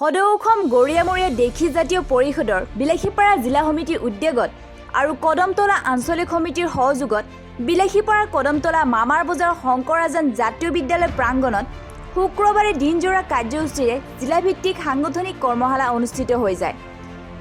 সদৌ অসম গৰীয়ামৰীয়া দেশী জাতীয় পৰিষদৰ বিলাসীপাৰা জিলা সমিতিৰ উদ্যোগত আৰু কদমতলা আঞ্চলিক সমিতিৰ সহযোগত বিলাসীপাৰা কদমতলা মামাৰ বজাৰ শংকৰ আজান জাতীয় বিদ্যালয় প্ৰাংগণত শুক্ৰবাৰে দিনজোৰা কাৰ্যসূচীৰে জিলাভিত্তিক সাংগঠনিক কৰ্মশালা অনুষ্ঠিত হৈ যায়।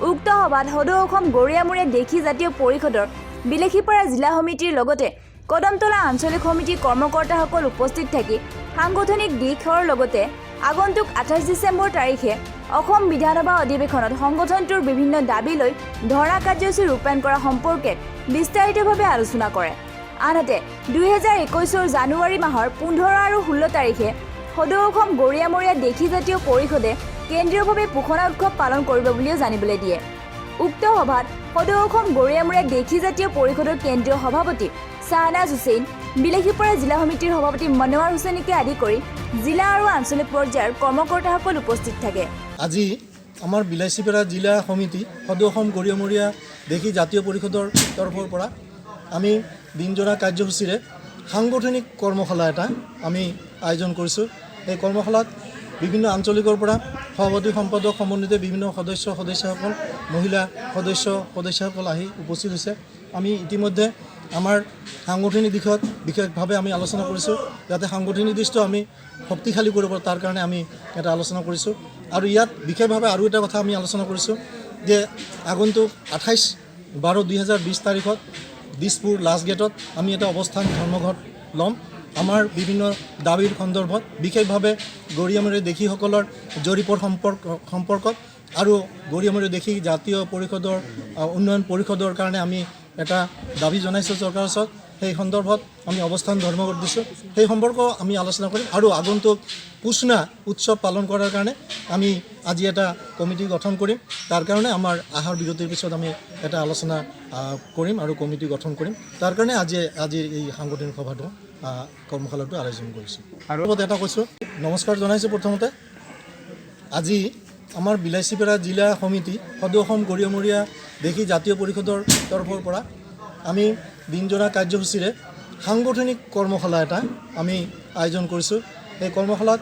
উক্ত সভাত সদৌ অসম গৰীয়ামৰীয়া দেশী জাতীয় পৰিষদৰ বিলাসীপাৰা জিলা সমিতিৰ লগতে কদমতলা আঞ্চলিক সমিতিৰ কৰ্মকৰ্তাসকল উপস্থিত থাকি সাংগঠনিক দিশৰ লগতে আগন্তুক 28 ডিচেম্বৰ তাৰিখে অসম বিধানসভা অধিৱেশনত সংগঠনটোৰ বিভিন্ন দাবী লৈ ধৰ্ণা কাৰ্যসূচী ৰূপায়ণ কৰা সম্পৰ্কে বিস্তাৰিতভাৱে আলোচনা কৰে। আনহাতে 2021ৰ জানুৱাৰী মাহৰ 15 আৰু 16 তাৰিখে সদৌ অসম গৰীয়ামৰীয়া দেশী জাতীয় পৰিষদে কেন্দ্ৰীয়ভাৱে পোষণা উৎসৱ পালন কৰিব বুলিও জানিবলৈ দিয়ে। উক্ত সভাত সদৌ অসম গৰীয়ামৰীয়া দেশী জাতীয় পৰিষদৰ কেন্দ্ৰীয় সভাপতি শ্বাহনাজ হুছেইন, বিলাসীপাৰা জিলা সমিতিৰ সভাপতি মনোৱাৰ হুছেইনকে আদি কৰি জিলা আৰু আঞ্চলিক পৰ্যায়ৰ কৰ্মকৰ্তাসকল উপস্থিত থাকে। আজি আমাৰ বিলাসীপাৰা জিলা সমিতি, সদৌ অসম গৰীয়ামৰীয়া দেশী জাতীয় পৰিষদৰ তৰফৰ পৰা আমি দিনজোৰা কাৰ্যসূচীৰে সাংগঠনিক কৰ্মশালা এটা আমি আয়োজন কৰিছোঁ। এই কৰ্মশালাত বিভিন্ন আঞ্চলিকৰ পৰা সভাপতি, সম্পাদক সমন্বিতে বিভিন্ন সদস্য সদস্যাসকল, মহিলা সদস্য সদস্যাসকল আহি উপস্থিত হৈছে। আমি ইতিমধ্যে আমাৰ সাংগঠনিক দিশত বিশেষভাৱে আমি আলোচনা কৰিছোঁ, যাতে সাংগঠনিক দিশটো আমি শক্তিশালী কৰিব পাৰোঁ, তাৰ কাৰণে আমি এটা আলোচনা কৰিছোঁ। আৰু ইয়াত বিশেষভাৱে আৰু এটা কথা আমি আলোচনা কৰিছোঁ যে আগন্তুক 28/12/2020 তাৰিখত দিছপুৰ লাষ্ট গেটত আমি এটা অৱস্থান ধৰ্মঘট ল'ম। আমাৰ বিভিন্ন দাবীৰ সন্দৰ্ভত, বিশেষভাৱে গৰীয়ামৰীয়া দেশীসকলৰ জৰীপৰ সম্পৰ্কত আৰু গৰীয়ামৰীয়া দেশী জাতীয় পৰিষদৰ উন্নয়ন পৰিষদৰ কাৰণে আমি এটা দাবী জনাইছোঁ চৰকাৰৰ ওচৰত। সেই সন্দৰ্ভত আমি অৱস্থান ধৰ্মঘট দিছোঁ। সেই সম্পৰ্ক আমি আলোচনা কৰিম আৰু আগন্তুক পুষণা উৎসৱ পালন কৰাৰ কাৰণে আমি আজি এটা কমিটি গঠন কৰিম। তাৰ কাৰণে আমাৰ আহাৰ বিৰতিৰ পিছত আমি এটা আলোচনা কৰিম আৰু কমিটি গঠন কৰিম। তাৰ কাৰণে আজিৰ এই সাংগঠনিক সভাটো, কৰ্মশালাটো আয়োজন কৰিছোঁ। আৰু লগতে এটা কৈছোঁ, নমস্কাৰ জনাইছোঁ প্ৰথমতে। আজি আমাৰ বিলাসীপাৰা জিলা সমিতি, সদৌ অসম গৰীয়ামৰীয়া দেশী জাতীয় পৰিষদৰ তৰফৰ পৰা আমি দিনজোৰা কাৰ্যসূচীৰে সাংগঠনিক কৰ্মশালা এটা আমি আয়োজন কৰিছোঁ। এই কৰ্মশালাত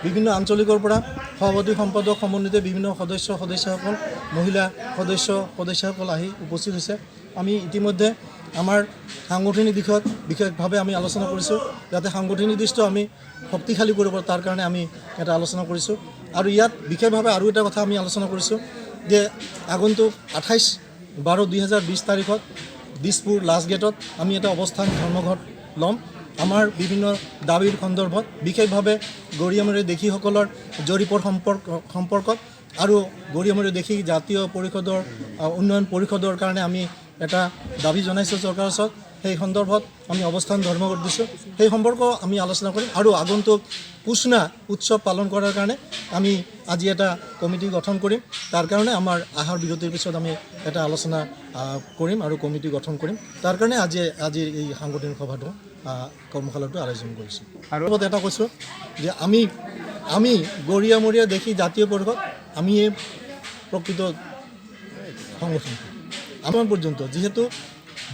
বিভিন্ন আঞ্চলিকৰ পৰা সভাপতি, সম্পাদক সমন্বিতে বিভিন্ন সদস্য সদস্যাসকল, মহিলা সদস্য সদস্যাসকল আহি উপস্থিত হৈছে। আমি ইতিমধ্যে আমাৰ সাংগঠনিক দিশত বিশেষভাৱে আমি আলোচনা কৰিছোঁ, যাতে সাংগঠনিক দিশটো আমি শক্তিশালী কৰিব পাৰোঁ, তাৰ কাৰণে আমি এটা আলোচনা কৰিছোঁ। আৰু ইয়াত বিশেষভাৱে আৰু এটা কথা আমি আলোচনা কৰিছোঁ যে আগন্তুক 28/12/2020 তাৰিখত দিছপুৰ লাষ্ট গেটত আমি এটা অৱস্থান ধৰ্মঘট ল'ম। আমাৰ বিভিন্ন দাবীৰ সন্দৰ্ভত, বিশেষভাৱে গৰীয়ামৰীয়া দেশীসকলৰ জৰীপৰ সম্পৰ্কত আৰু গৰীয়ামৰীয়া দেশী জাতীয় পৰিষদৰ উন্নয়ন পৰিষদৰ কাৰণে আমি এটা দাবী জনাইছোঁ চৰকাৰৰ ওচৰত। সেই সন্দৰ্ভত আমি অৱস্থান ধৰ্মঘট দিছোঁ। সেই সম্পৰ্ক আমি আলোচনা কৰিম আৰু আগন্তুক পুষণা উৎসৱ পালন কৰাৰ কাৰণে আমি আজি এটা কমিটি গঠন কৰিম। তাৰ কাৰণে আমাৰ আহাৰ বিৰতিৰ পিছত আমি এটা আলোচনা কৰিম আৰু কমিটি গঠন কৰিম। তাৰ কাৰণে আজিৰ এই সাংগঠনিক সভাটো, কৰ্মশালাটো আয়োজন কৰিছোঁ। আৰু লগতে এটা কৈছোঁ যে আমি গৰীয়ামৰীয়া দেশী জাতীয় পৰিষদ, আমি এই প্ৰকৃত সংগঠন। আমাৰ পৰ্যন্ত যিহেতু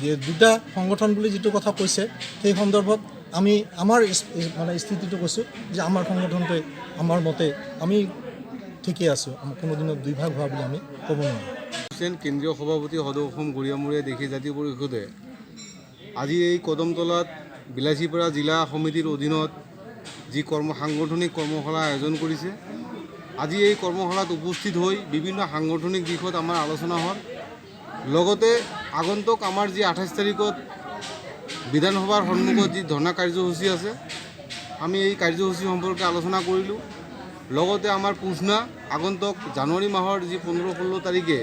যে দুটা সংগঠন বুলি যিটো কথা কৈছে, সেই সন্দৰ্ভত আমি আমাৰ মানে স্থিতিটো কৈছোঁ যে আমাৰ সংগঠনটোৱে, আমাৰ মতে আমি ঠিকেই আছোঁ। আমাৰ কোনোদিনত দুই ভাগ হোৱা বুলি আমি ক'ব নোৱাৰোঁ। হুছেইন, কেন্দ্ৰীয় সভাপতি, সদৌ অসম গৰীয়ামৰীয়া দেশী জাতীয় পৰিষদে আজি এই কদমতলাত বিলাসীপাৰা জিলা সমিতিৰ অধীনত যি সাংগঠনিক কৰ্মশালা আয়োজন কৰিছে, আজি এই কৰ্মশালাত উপস্থিত হৈ বিভিন্ন সাংগঠনিক দিশত আমাৰ আলোচনা হ'ল। লগতে আগন্তুক আমাৰ যি 28 তাৰিখত বিধানসভাৰ সন্মুখত যি ধৰ্ণা কাৰ্যসূচী আছে, আমি এই কাৰ্যসূচী সম্পৰ্কে আলোচনা কৰিলোঁ। লগতে আমাৰ পুষণা আগন্তুক জানুৱাৰী মাহৰ যি 15-16 তাৰিখে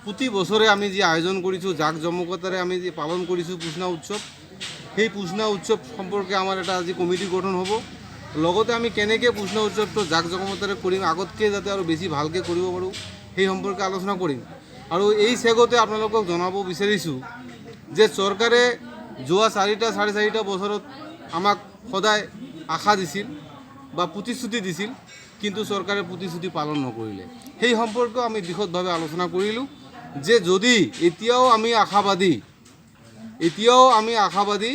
প্ৰতি বছৰে আমি যি আয়োজন কৰিছোঁ, জাক জমকতাৰে আমি যি পালন কৰিছোঁ পুষণা উৎসৱ, সেই পুষণা উৎসৱ সম্পৰ্কে আমাৰ এটা আজি কমিটি গঠন হ'ব। লগতে আমি কেনেকৈ পুষণা উৎসৱটো জাক জমকতাৰে কৰিম, আগতকৈ যাতে আৰু বেছি ভালকৈ কৰিব পাৰোঁ, সেই সম্পৰ্কে আলোচনা কৰিম। আৰু এই চেগতে আপোনালোকক জনাব বিচাৰিছোঁ যে চৰকাৰে যোৱা 4টা, 4.5 বছৰত আমাক সদায় আশা দিছিল বা প্ৰতিশ্ৰুতি দিছিল, কিন্তু চৰকাৰে প্ৰতিশ্ৰুতি পালন নকৰিলে। সেই সম্পৰ্কেও আমি বিশদভাৱে আলোচনা কৰিলোঁ যে যদি এতিয়াও আমি আশাবাদী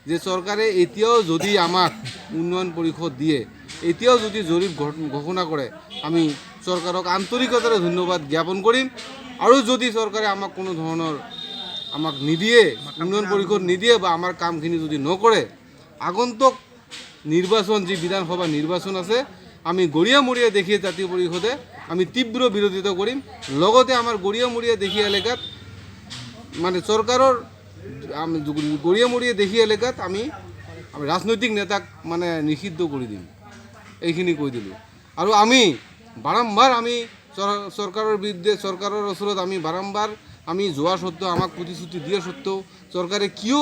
যে চৰকাৰে এতিয়াও যদি আমাক উন্নয়ন পৰিষদ দিয়ে, এতিয়াও যদি জৰীপ ঘোষণা কৰে, আমি চৰকাৰক আন্তৰিকতাৰে ধন্যবাদ জ্ঞাপন কৰিম। আৰু যদি চৰকাৰে আমাক কোনো ধৰণৰ আমাক নিদিয়ে, উন্নয়ন পৰিষদ নিদিয়ে বা আমাৰ কামখিনি যদি নকৰে, আগন্তুক নিৰ্বাচন, যি বিধানসভা নিৰ্বাচন আছে, আমি গৰীয়ামৰীয়া দেশী জাতীয় পৰিষদে আমি তীব্ৰ বিৰোধিতা কৰিম। লগতে আমাৰ গৰীয়ামৰীয়া দেশী এলেকাত মানে চৰকাৰৰ আমি গৰীয়ামৰীয়া দেশী এলেকাত আমি আমি ৰাজনৈতিক নেতাক মানে নিষিদ্ধ কৰি দিম, এইখিনি কৈ দিলোঁ। আৰু আমি বাৰম্বাৰ আমি চৰকাৰৰ বিৰুদ্ধে, চৰকাৰৰ ওচৰত আমি বাৰম্বাৰ আমি যোৱা সত্ত্বেও, আমাক প্ৰতিশ্ৰুতি দিয়া সত্ত্বেও চৰকাৰে কিয়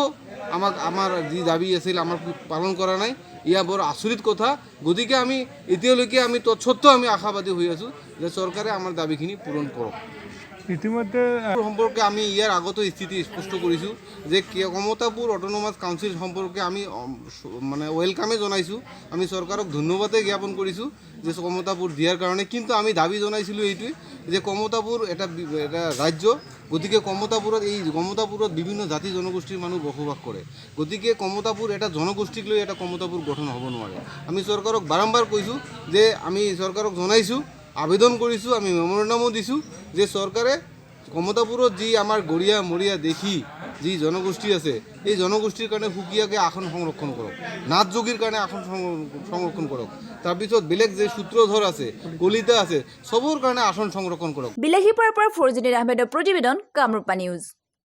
আমাক আমাৰ যি দাবী আছিল আমাক পালন কৰা নাই, ইয়া বৰ আচৰিত কথা। গতিকে আমি এতিয়ালৈকে আমি তৎসত্ত্বেও আমি আশাবাদী হৈ আছোঁ যে চৰকাৰে আমাৰ দাবীখিনি পূৰণ কৰক। ইতিমধ্যে সম্পৰ্কে আমি ইয়াৰ আগতো স্থিতি স্পষ্ট কৰিছোঁ যে কমতাপুৰ অট'নমাছ কাউন্সিল সম্পৰ্কে আমি মানে ৱেলকামে জনাইছোঁ। আমি চৰকাৰক ধন্যবাদে জ্ঞাপন কৰিছোঁ যে কমতাপুৰ দিয়াৰ কাৰণে। কিন্তু আমি দাবী জনাইছিলোঁ এইটোৱে যে কমতাপুৰ এটা ৰাজ্য, গতিকে কমতাপুৰত বিভিন্ন জাতি জনগোষ্ঠীৰ মানুহ বসবাস কৰে। গতিকে কমতাপুৰ এটা জনগোষ্ঠীক লৈ এটা কমতাপুৰ গঠন হ'ব নোৱাৰে। আমি চৰকাৰক বাৰম্বাৰ কৈছোঁ যে আমি চৰকাৰক জনাইছোঁ, আবেদন কৰিছোঁ, আমি মেমৰেণ্ডামো দিছোঁ যে চৰকাৰে কমতাপুৰত যি আমাৰ গৰীয়া মৰীয়া দেশী যি জনগোষ্ঠী আছে, এই জনগোষ্ঠীৰ কাৰণে সুকীয়াকৈ আসন সংৰক্ষণ কৰক, নাথ যোগীৰ কাৰণে আসন সংৰক্ষণ কৰক, তাৰপিছত বেলেগ যে সূত্ৰধৰ আছে, কলিতা আছে, চবৰ কাৰণে আসন সংৰক্ষণ কৰক। বিলাসীপাৰাৰ পৰা ফৰজুদ্দিন আহমেদৰ প্ৰতিবেদন, কামৰূপা নিউজ।